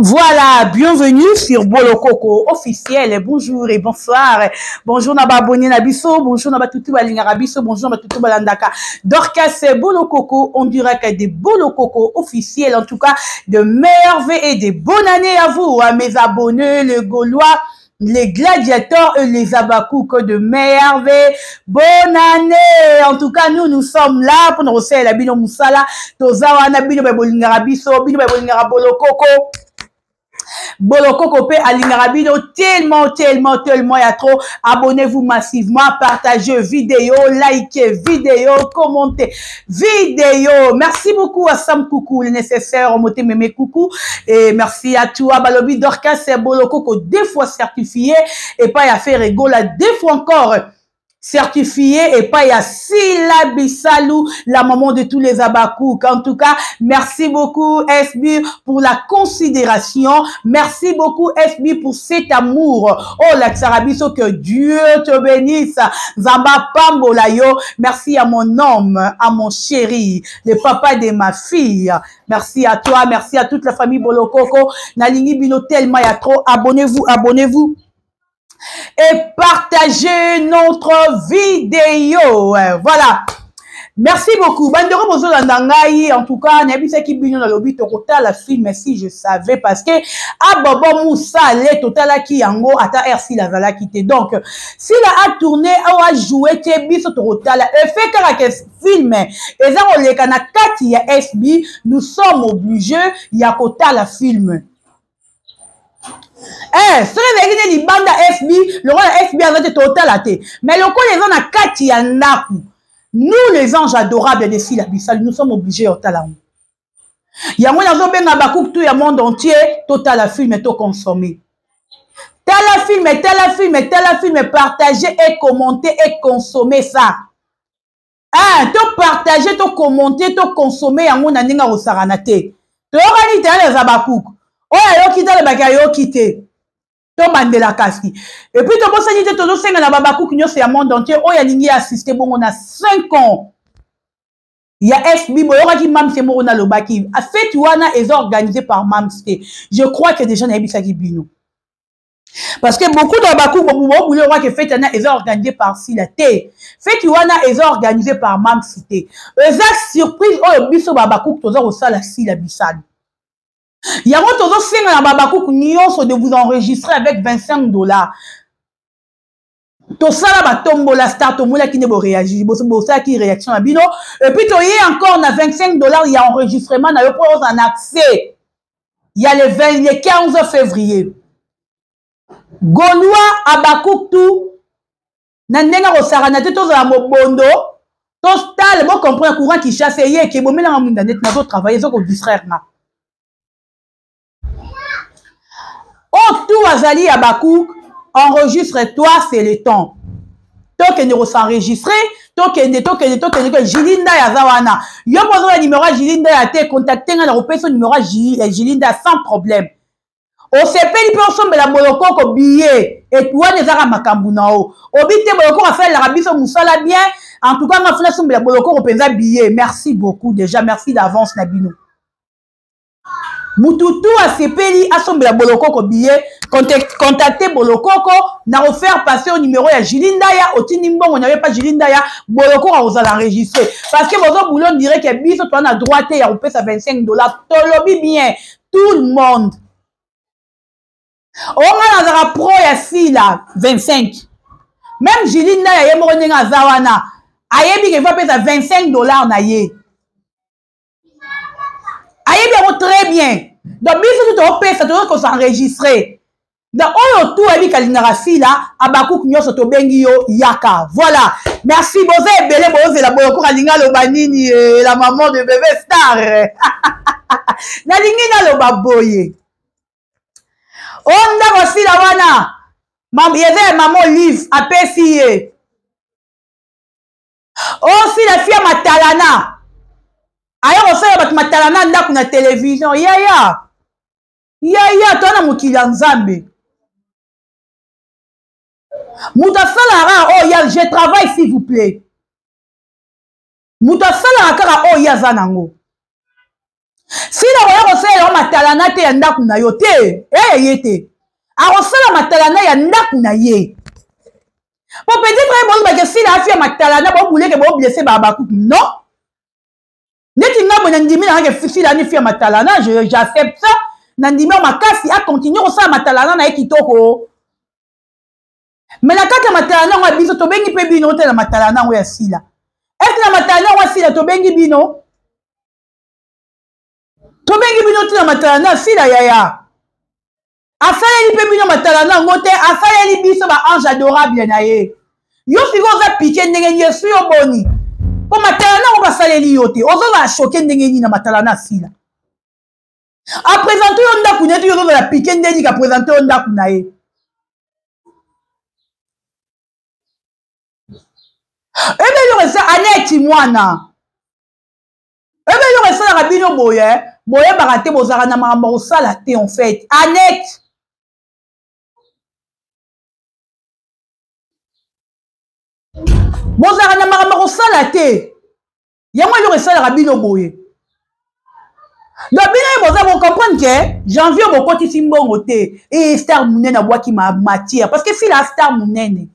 Voilà, bienvenue sur Bolokoko officiel. Bonjour et bonsoir. Bonjour na abonné na biso, bonjour na batutu balingaka biso, bonjour na batutu balandaka. Dorcas Bolokoko, on dirait que des Bolokoko officiels en tout cas, de merveilles et de bonnes années à vous, à mes abonnés, les Gaulois, les gladiateurs et les abakouks de merveille. Bonne année! En tout cas, nous, nous sommes là pour nous recevoir la bino musala. Toza wana bino ba bolingaka biso, bino ba bolingaka bolokoko. Bolokoko pe alingaka bino tellement, tellement, tellement ya trop. Abonnez-vous massivement, partagez vidéo, likez vidéo, commentez vidéo. Merci beaucoup à Sam Coucou, le nécessaire, Omote Meme Coucou. Et merci à toi, Balobi Dorcas Bolokoko, deux fois certifié. Et pas à faire Gola, deux fois encore certifié et pas ya Sila Bissalou, la maman de tous les Abakouks. En tout cas, merci beaucoup SB pour la considération. Merci beaucoup SB pour cet amour. Oh la Tsarabiso, que Dieu te bénisse. Zamba Pambolayo. Merci à mon homme, à mon chéri, le papa de ma fille. Merci à toi, merci à toute la famille Bolokoko. Nalingi Bino tellement ya trop. Abonnez-vous, abonnez-vous et partagez notre vidéo. Voilà. Merci beaucoup. Bandeko bozolanda ngai, en tout cas, nayebisaki bino nalobi tokotala film si je savais parce que abobo Moussa le totalaki yango ata RC azalaki te. Donc, s'il a tourné ou a joué te biso tokotala effet kaka ke film eza koleka na kati ya SB, nous sommes obligés ya kotala film. Eh, soki ezalaki nde libanda fb lokola fb aza te totala te mais lokola eza na kati ya ndako nous les anges adorables de sila bisali nous sommes obligés ya kotala yango yango nazobenga bakuku tu ya monde entier totala film toconsomme tala film tala film tala film partager et commenter et consommer ça eh, to partager to commenter to consommer yango na ndenge akosakana te toyokani te wana eza bakuku oyo ayoki te alobaki ayoki te tobandela kasi epuis tobosani te tozosenga na babakuku nyonso ya monde entier oyo alingi assiste bongo na 5 ans ya fb boyokaki mamse moko nalobaki fete wana eza organisé par mams te je crois que déjà nayebisaki bino parce que beaucoup de baku bobule okwaki fete wana eza organisé par sila te feti wana eza organisé par mamsi te eza surprise oyo biso babakuku toza kosala sila bisalo yango tozosenga na babakuku nyonso de vous enregistrer avec 25 dollars tosala batombola star tomonaki nde boréagir bosalaki réaction na bino epuis toye encore na 25 dollars ya enregistrement na yo mpo ozala na accès ya le, 20, le 15 février gaulois abakuk tout na ndenge akosakana te tozala mobondo totale bocomprendre courant kinshasa eye eke bomelanga mwinda neti nazotravaille ezokodistraire nga oyo tout azali ya bakuk enregistre toi c'est le temps tokende kosenregistre tokende tokende tokende ke jili ndai aza wana yo mpo oza na numero ya jili ndai te contacte ngai na kopesa numero ya jili ndai sans problème osepeli mpe osombela bolokoko billet wana ezaka makambo na yo obi te bolokoko asalelaka biso mosala bien en tout cas nga funa asombela bolokoko mpenza billet merci beaucoup déjà merci d'avance na bino mutu tu asepeli asombela bolokoko billet contacte bolokoko na kofaire passer au numéro ya Julie Ndaya otindi mbongo na yo pa Julie Ndaya bolokoko akozala enregistré parce que bozo boulot dirait que biso toza na droit te ya kopesa 25 dollars tolobi bien tout le monde onga nazalaka pro ya sila 25 même Julie Ndaya ye moko ndenge aza wana ayebi ke apesa 25 dollars na ye ayebi yango très bien donc biso tu topesa tozoki kosenregistre donc oyo tu ayebi kalingaka sila abakuku nyonso tobengi yo yaka voilà merci boza ebele bozela boyokoka alingi aloba nini eh, la maman de bebe star nalingi naloba boye o ndako sila wana eza ya mama olive apesi ye osila oh, fia matalana aye kosala bato matalana ndako na televizio yaya yaya toa na mokili ya nzambe moto asalaka oyo oh, ya je travaille s'il vous plaît moto asalaka kaka oyo ye aza nango. Sila koya kosalela yo matalana te ya ndako na yo te, eye ye te akosala matalana ya ndako na ye. Po peut-être ye bolobake Sila afia matalana, bobuleke boblesse babakuku. Non, neti nga boye nandimi na ngake Sila ani fia matalana, j'accepte ça, nandimi yo makasi acontinue kosala matalana na ye kitoko. Me na kati ya matalana yango ya biso tobengi mpe bino te na matalana yango ya Sila. Ete na matalana yango ya Sila tobengi bino, tobengi bino te na matalana ya Sila. Yaya asaleli mpe bino matalana yango te, asaleli biso ba ange adorable na ye. Yo sikoyo oza pike ndenge nini? Esu yo boni mpo matalana yango basaleli yo te, ozozala choke ndenge nini na matalana ya Sila? Apresente yo ndako na ye te, yo ozozala pike ndenge nini ka presente yo ndako na ye? Ebe eloko esa Aneti mwana, ebe eloko esalaka bino boye, boyebaka te, bozalaka na makambo ya kosala te. En fait, Anete, bozalaka na makambo ya kosala te, yango eloko esalaka bino boye. Donc bino ye boza bocomprendre ke janvier bokotisi mbongo te. E star monene abwaki ma matière, parce que Sila star monene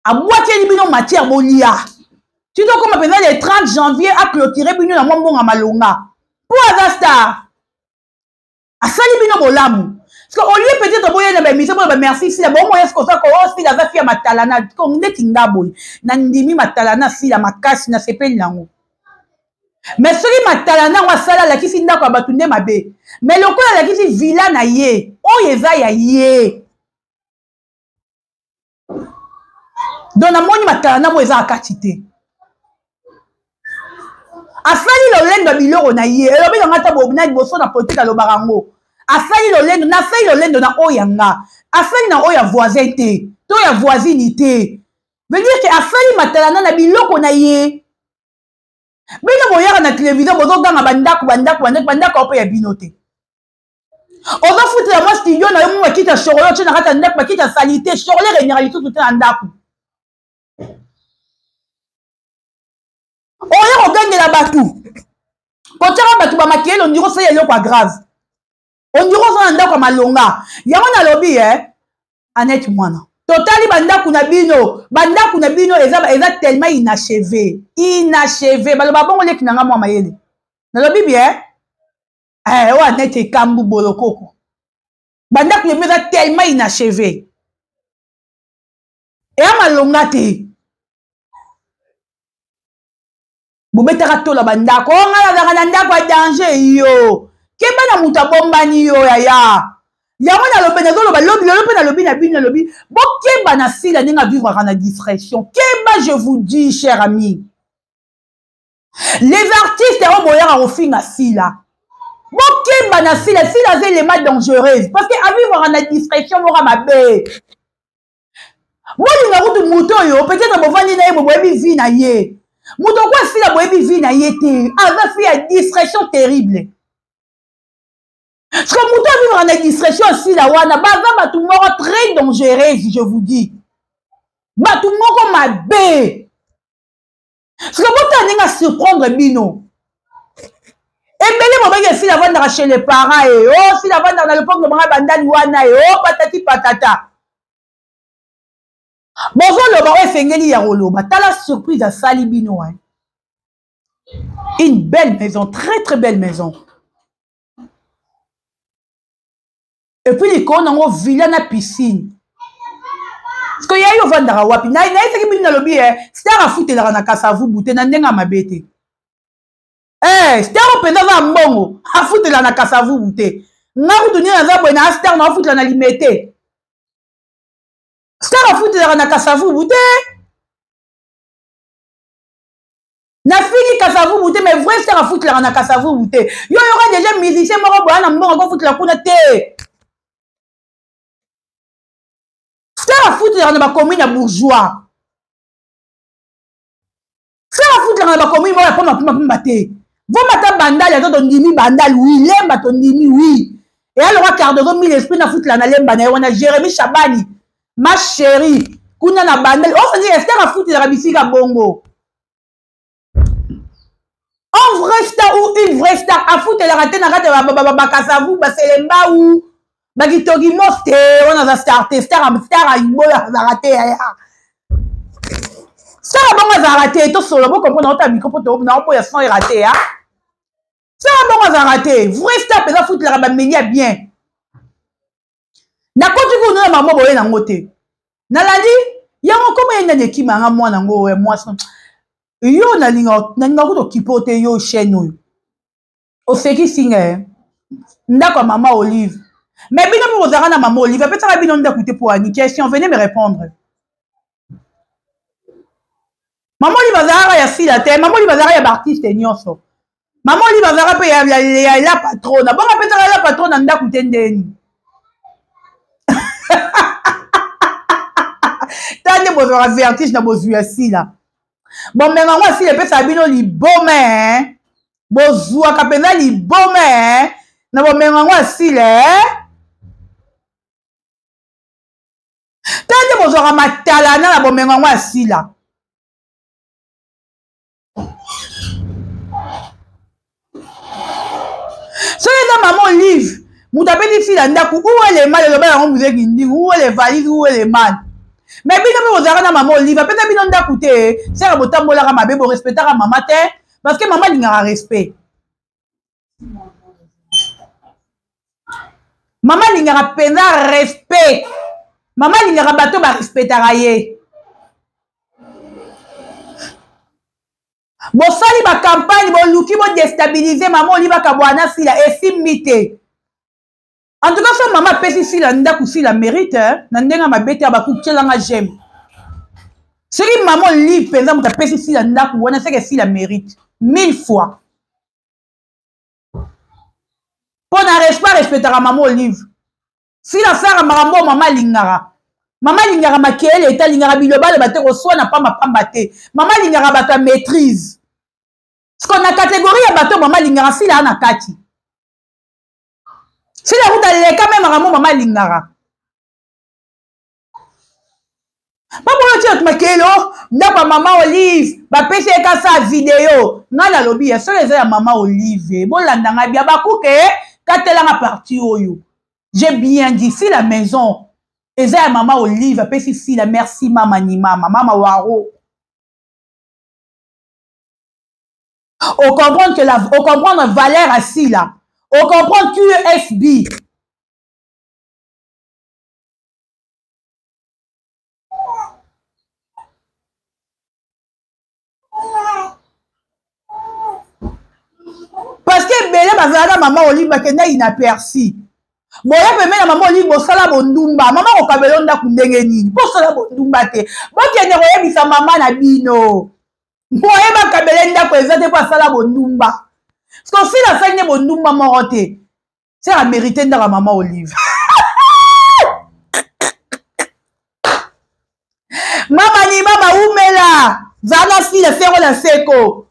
abwakeli bino matière bolia ti tokóma mpenza le 30 janvier, aclôture bino na mwa mbongo ya malonga, mpo aza star, asali bino bolamu. Parce que au lieu peut-être boye na baémission boye bamerci Sila, bomoya soki oza ko o Sila aza fia matalana, neti nga boye nandimi matalana Sila makasi, nasepeli nango. Mais soki matalana yango asala, alakisi ndako ya bato nde mabe. Mais lokola alakisi villa na ye oyo eza ya ye, donc namoni matalana mo eza akati te, asali lolendo ya biloko na ye. Elobi nanga ata na liboso na politike alobaka yango, asali lolendo, nasali lolendo na oyo ya nga, asali na oyo ya voisin te to ya voisine te, veut dire ke asali matalana na biloko na ye. Bino boyaka na televizio, bozoganga bandako, bandako, bandako, bandako mpe ya bino te. Ozofutela mwa studio na yo, mwa bakiti ya shokolo otye na kati ya ndako, bakiti ya salite, shokolo erenyaka lisusu te na ndako. Oya kogangela bato, kotyaka bato bamakele, ondiri osala eloko ya grave, ondiri oza na ndako ya malonga. Yango nalobi e Anete mwana, totali bandako na bino, bandako na bino eza, eza tellement inachevé, inachevé. Baloba bongo, leki na nga mwa mayele, nalobi bien eh, oyo Anete ekambu bolokoko, bandako na bino eza tellement inachevé, eya malonga te. Bobetaka tola bandako, o ngai nazalaka na ndako ya danger. Yo keba na moto abombani yo yaya. Yango nalobi, nazoloba lobi, lelo mpe nalobi na bino, nalobi bokeba na Sila ndenge avivraka na discrétion. Keba, je vous dis, cher ami, les artistes oyo boyaka kofinga Sila, bokeba na Sila. Sila aza elema dangereuse parce que avivraka na discrétion moko mabe. Bolinga kutu moto oyo peut-être bovandi na ye, bo boyebi vie na ye. Moto okwa Sila, boyebi vie na ye te, aza fi ya discrétion terrible. Parce que moto avivaka na discrétion ya Sila wana, baza bato moko très dangereuse, je vous dis, bato moko mabe. Parce que botala ndenge asurprendre bino ebele, bobengi Sila avandaka chez les parents, e o oh, Sila avandaka na lopango banga bandali wana, e o oh, patati patata. Bozoloba oyo esengeli ya koloba. Tala surprise asali bino wana, une belle maison, très très belle maison, et puis likolo nango villa na piscine. Parce que yayi ovandaka wapi? Nayesaki bino, nalobi e star afutelaka na Kasavubu te, na ndenge ya mabe te. Eh, star mpenza aza mbongo, afutela na Kasavubu te. Nga kutu nini naza boye na star na afutela na Limete. Star afutelaka na Kasavubu te, nafingi Kasavubu te, mais vrai star afutelaka na Kasavubu te. Yo yoka deja musicien moko boya na mbongo akofutela kuna te. Star afutelaka na bacommune ya bourgeois, star afutelaka na bacommune moko ya pamba pamba pamba te. Vomata Bandali aza, tondimi Bandali wi, Lemba tondimi wi, eya lokwa Cardozo mille esprit nafutela na Lemba na ye wana, Jérémi Shabani ma chérie kuna na Bandali. Osandi ester afutelaka bisika bongo. Un vrai star ou une vraie star afutelaka te na kati ya bakasavu, baselembau, bakitoki mos te. Wana aza star te. Star, star ayiboyo azalaka te yaya. Star bongo azalaka te. Tosolo bocomprendre, ota micro po naoboya son era te ya star bongo azalaka te. Vrai star mpenza afutelaka bameli ya bien. Nakoti kuna na mama boye nango te, nalandi yango koma ye nani ekima nga mwana yango ya mwasi yo. Nalinga, nalinga kuta okipe te yo chaîne oyo osekisi nga eh. Ndako ya mama Olive, mais bino mpe bozalaka na mama Olive, apesaka bino ndako te mpo ani? Question, venez me répondre. Mama Olive azalaka ya Sila te, mama Olive azalaka ya baartiste nyonso. Mama Olive azalaka mpe ya la patrona. Bongo apesaka la patrona ndako te ndeni? Ta nde bozwaka vertige na bozwi ya Sila. Bomenga yango asila epesaka bino liboma eh. Bozwaka mpenza liboma eh. Na bomengo yango asila eh. Ta nde bozwaka matalana na bomengo yango asila. Soki eza mama Olive moto apesi Sila ndako, où est le mal? Eloba yango muzeki ndingu, où est le valise, où est le mal? Mais bino mpe bozalaka na mama Olive, apesa bino ndako te. Seka botambolaka mabe, borespectaka mama te, parce que mama alingaka respect. Mama alingaka mpenza respect. Mama alingaka bato barespectaka ye. Bosali bacampagne, boluki bodestabilize mama Olive, akabwana Sila, esimbi te. En tout cas, so mama apesi Sila ndako, Sila mérite na ndenge ya mabe te. Abakukelanga j'aime. Soki mama Olive mpenza moto apesi Sila ndako wana, seke Sila mérite mille fois mpo na respect. Respectaka mama Olive. Sila asalaka makambo oyo mama alingaka. Mama alingaka makelele ete, alingaka bilobaloba te, koswana pambapamba te. Mama alingaka bato ya maîtrise. Siko na catégorie ya bato mama alingaka, Sila na kati. Sila kuta leka me makambo mama alingaka. Baboyo tia makelele. O ndako ya mama Olive bapesi ye kasa video. Ngai nalobi ya solo, eza ya mama Olive. Bolanda ngai bia bakuke katelanga parti oyo. J'ai bien dit, si la maison eza ya mama Olive apesi Sila, merci mama ni mama, mama waro. O comprendre que la, o comprendre valeur à Sila, o comprendre QSB. Parce que ebele bazalaka mama Olive bakenda inaperci. Boya pembeni na mama Olive, bosala bondumba. Mama kokabela ndako ndenge nini? Bosala bondumba te. Bokende koyebisa mama na bino moye bakabele ndako eza te mpo asala bondumba. Siko Sila asali nde bondumba moko te, se amérite ndako ya mama Olive. Mama ni mama, umela zala Sila seko na seko.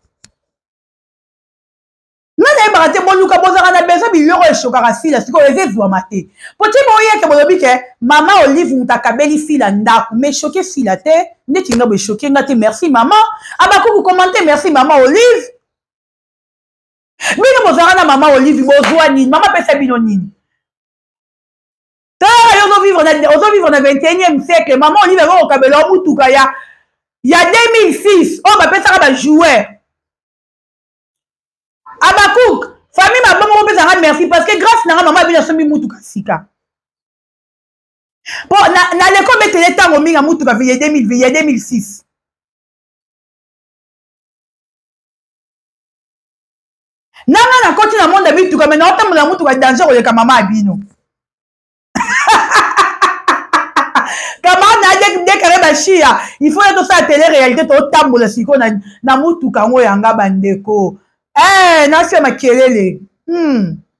Nga nayebaka te, boluka bozalaka na besoin biloko eshokaka Sila. Sikoyo eza ezwama te po ti boyeke bolobi ke mama Olive moto akabeli Sila ndako, mais choke Sila te ndeti nga boeshoke nga te. Merci mama Abakuku, commente merci mama Olive. Bino bozalaka na mama Olive, bozwa nini? Mama apesa bino nini? Tala yo, ozovivre na 21e siècle. Mama Olive akokokabela mutuka ya 2006 oyo bapesaka bajoueur. Abakuk, famille mabongo, bopesanga merci parce que grâce nanga mama bino asombi mutuka sika. Mpo naleko betele ntango mingi ya mutuka ya 2006. Nanga nakoti na monde ya mituka, me naotambola mutuka danger koleka mama ya bino. Camarade na dekare bashia, il faut ye tosala télé réalité. Totambola sikoyo na mutuka yango yanga bandeko. Eh, nasi ya makelele,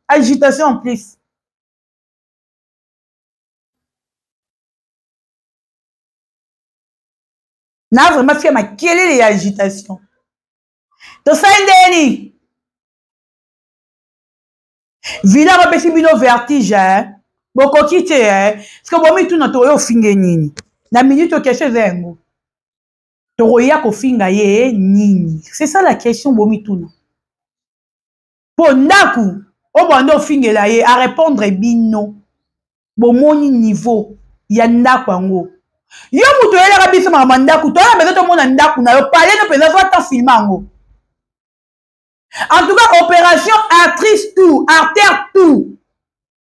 agitation en plus. Na vraiment fia makelele ya agitation. Tosali ndeni villa bapesi bino vertige eh? Bokoki te eh? Sike bomituna, tokoya ofinge nini na minute oyo? Question eza yango, tokoya kofinga ye nini? C'est ça la question bomituna. Mpo ndako oyo banda ofingela ye arépondre bino, bomoni niveau ya ndako yango. Yo moto oyelaka biso makambo ya ndako, toyaka mpenza tomona ndako na yo pale no mpenza, zwa ta filme yango. En tout cas, opération actrice tout artère tout,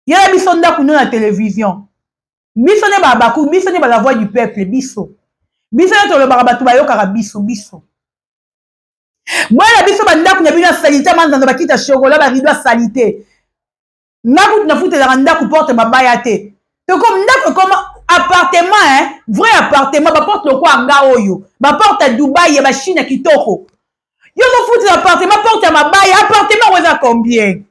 yela biso ndako no na télévision. Biso nde babaku, biso nde ba la voix du peuple, biso biso nde tolobaka, bato bayokaka biso. Biso boyela biso bandako na bino ya salite, manzanza, bakita chokola, barido ya salite. Nga kutu nafutelaka ndako porte mabaya te, tokomi ndako ekoma appartement, hein? Vrai appartement, baporte lokola nga oyo, baporte ya Dubai, ya bachine ya kitoko. Yo ozofutela appartement porte ya mabaya, appartement yango eza combien?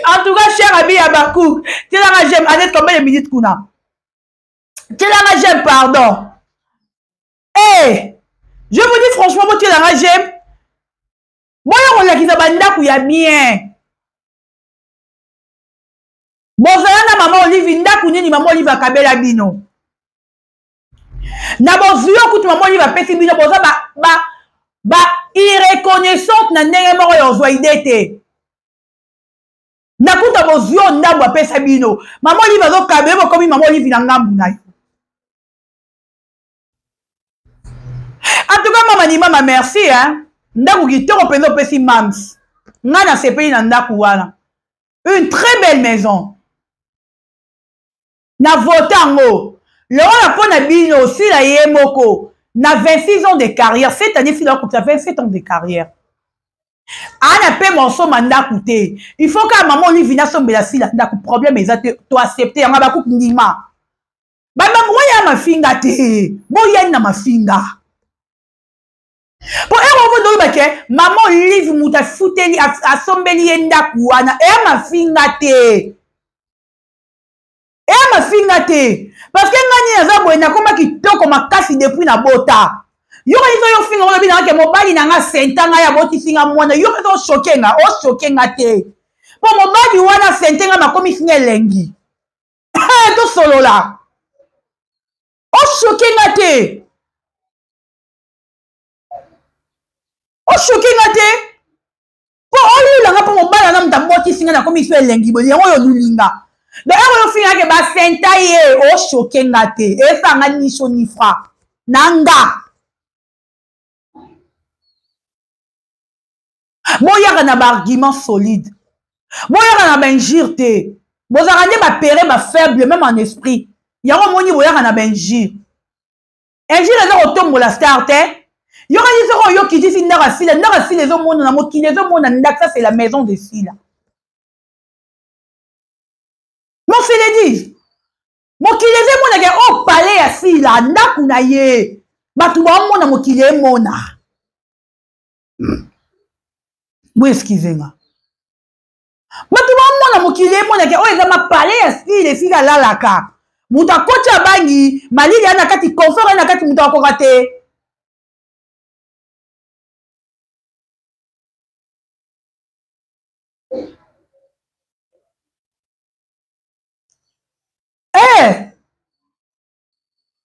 En tout cas, cher ami ya Bakouk, tielanga j'aime. Annette, combien de minutes kuna? Tielanga j'aime, pardon. Eh, je vous dis franchement, botielanga j'aime, boya kolakisa bandako ya bien. Bozala na mama Olive, ndako nini mama Olive akabela bino? Na bozwi yo kutu mama Olive apesi bino, boza ba, ba, ba irreconnaissante na ndenge moko ya ozwa ide te. Nakuta bozwi oyo ndambo apesa bino, mama Olive azokabela, bokomi mama Olive na ngambu na yo. En tout cas, mama ni mama, merci, hein? Ndako kitoko mpenza opesi mams, ngai nasepeli na ndako wana, une très belle maison. Na vote yango lokola mpo na bino. Osila ye moko na 26 ans de carrière cette année, sila akokisa 27 ans de carrière, ana mpe mosomba ndako te. Il faut kaka mama Olive nasombela sila ndako. Problème eza te, toaccepte yango. Bakuki ndima babango ya mafinga te, boyani na mafinga mpo ero ovondi oloba ke mama Olive moto afuteli, asombeli ye ndako wana, eya mafinga te, eya mafinga te. Parce que ngai nini naza boye, nakoma kitoko makasi depuis na bota. Yoka liso, yo finga, olobi nanga ke mobali na nga senta ngai, abotisi nga mwana. Yoka eza oshoke nga, oshoke nga te, mpo mobali wana sente nga, makomisi nga elengi. Tosolola, oshoke nga te, oshoke nga te, mpo olulanga, mpo mobali wana moto abotisi nga, nakomi so elengi boye, yango oyo olulinga. Donc ero oyo ofingaka basenta ye, oshoke nga te, efanga niso ni fra na nga. Boyaka na baargument solide, boyaka na bainjure te. Bozalaka nde bapere bafaible même en esprit, yango omoni boyaka na bainjure. Injure eza kotombola star te. Yokaki soki oyo okitisi ndako ya Sila, ndako ya Sila ezomonana, mokili ezomona ndako. Ça, c'est la maison de Sila, moseledi. Mokili ezomonaka oyo pale ya Sila, ndako na ye, bato baomona, mokili emona. Bo excuse nga, bato bamona, mokili emonaka oyo eza mapale ya style, esika alalaka. Moto akoti, abangi malili ya na kati, confort ya na kati, moto akoka te. Eh!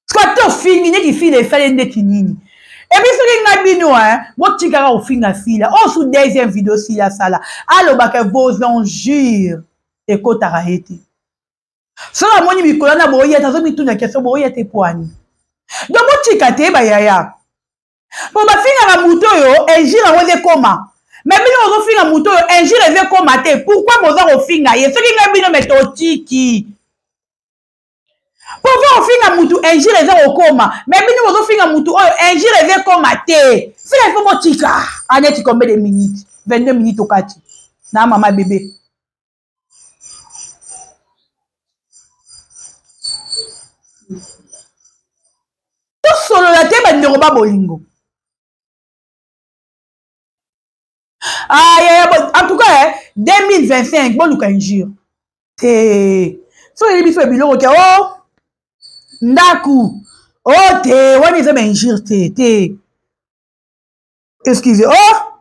Soki ate ofingi neti fila esali ndeti nini, epuis soki nga bino botikaka kofinga Sila oyo. Su deuxième video Sila asala, alobaka vos injures ekotaka ye te. Soki amoni mikolo wana boya te, azomituna question, boya te poani. Donc botika te bayaya, mpo bafingaka moto oyo injure yango eza ekoma me bino bozofinga moto oyo injure eza ekoma te. Pourquoi boza kofinga ye? Soki ngai bino, me totiki mpo oza kofinga mutu, injure eza kokoma, me bino bozofinga mutu oyo injure eza ekoma te. Sika ifo botika. Aneti, combien de minutes? 22 minutes okati na mama bebe. Tosolola te, bandeko ba bolingo. Ah, ya, ya, en tout cas, eh, 2025 boluka injure te. Soki oyebi biso biloko te, o oh, ndaku o oh, te wana eza bainjure te te, excuse. O oh,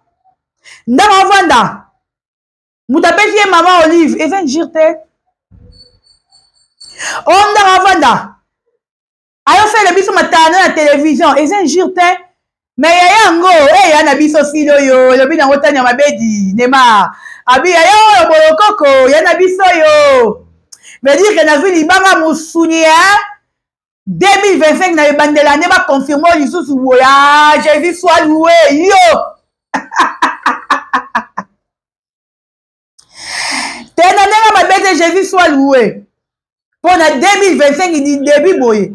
ndako avanda, moto apesi ye mama Olive, eza injure te. O ndako avanda, ayosalela biso matano na télévision, eza injure te. Me yaya yango eya na biso sili oyo elobi nango tania mabedi nema abi yaya oyo bolokoko ya na biso oyo veut dire que nazwi libanga mosuni ya 2025 na ebandela nde baconfirme oyo lisusu boye ah, jésus soit loué yo te na ndenge mabe te jésus soit loué mpo na 2025 du début boye.